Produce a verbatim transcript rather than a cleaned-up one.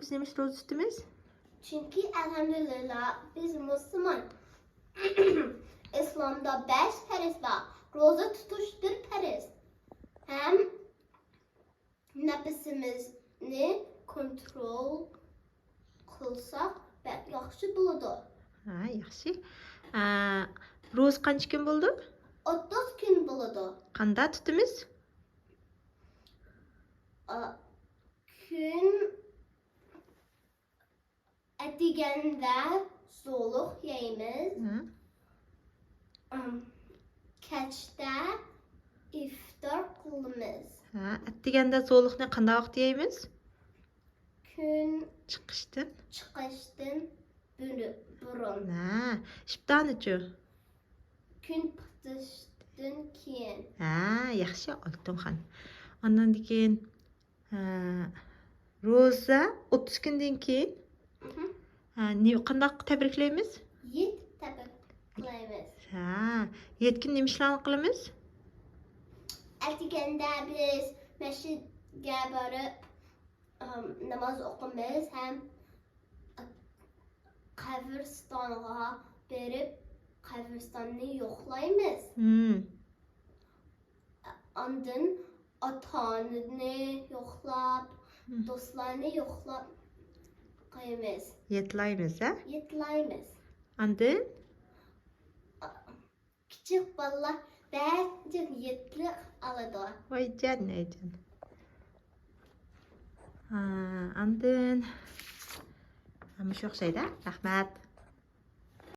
بىز نېمە ئۈچۈن روزا تۇتىمىز؟ چۈنكى ئەلھەمدۇلىللا بىز مۇسۇلمان. ئىسلامدا بەش پەرز بار. روزا تۇتۇش بىر پەرز. ھەم نەپسىمىزنى كونترول قىلساق بەك ياخشى بولىدۇ. ھە، ياخشى. ئە، روزا قانچە كۈن بولىدۇ؟ ئوتتۇز كۈن بولىدۇ. قانداق تۇتىمىز؟ ئا، كۈن ئەتىگەندە زولۇق يەيمىز. ھە. ئىم، كەچتە ئىفتار قىلىمىز. ھە، ئەتىگەندە زولۇقنى قانداق ۋاقىتتا يەيمىز؟ كۈن چىقىشتىن. چىقىشتىن بۇرۇ-، بۇرۇن. ھە، ئىپتارنىچۇ؟ كۈن پېتىشتىن كېيىن. ھە، ياخشى، ئالتۇنخان. ئاندىن كېيىن، ھە، روزا ئوتتۇز كۈندىن كېيىن، مهم. ھە، نى-، قانداق تەبرىكلەيمىز؟ يېتى تەبرىكلەيمىز. ھە، يەتتە كۈن نېمە ئىشلارنى قىلىمىز؟ ئەتىگەندە بىز مەسچىتكە بېرىپ، ئىم، ناماز ئوقۇيمىز ھەم قەبرىستانغا بېرىپ قەبرىستاننى يوقلايمىز. ھىم. ئاندىن ئاتا-ئانىنى يوقلاپ، ھىم. دوستلارنى يوقلاپ قويىمىز. يەتلايمىز، ھە؟ يەتلايمىز. ئاندىن؟ كىچىك بالىلار بەك يەتلىك ئالىدۇ. ۋايجان، ۋايجان. ھە، ئاندىن. ھە، مۇشۇ ئوخشايدۇ. رەھمەت.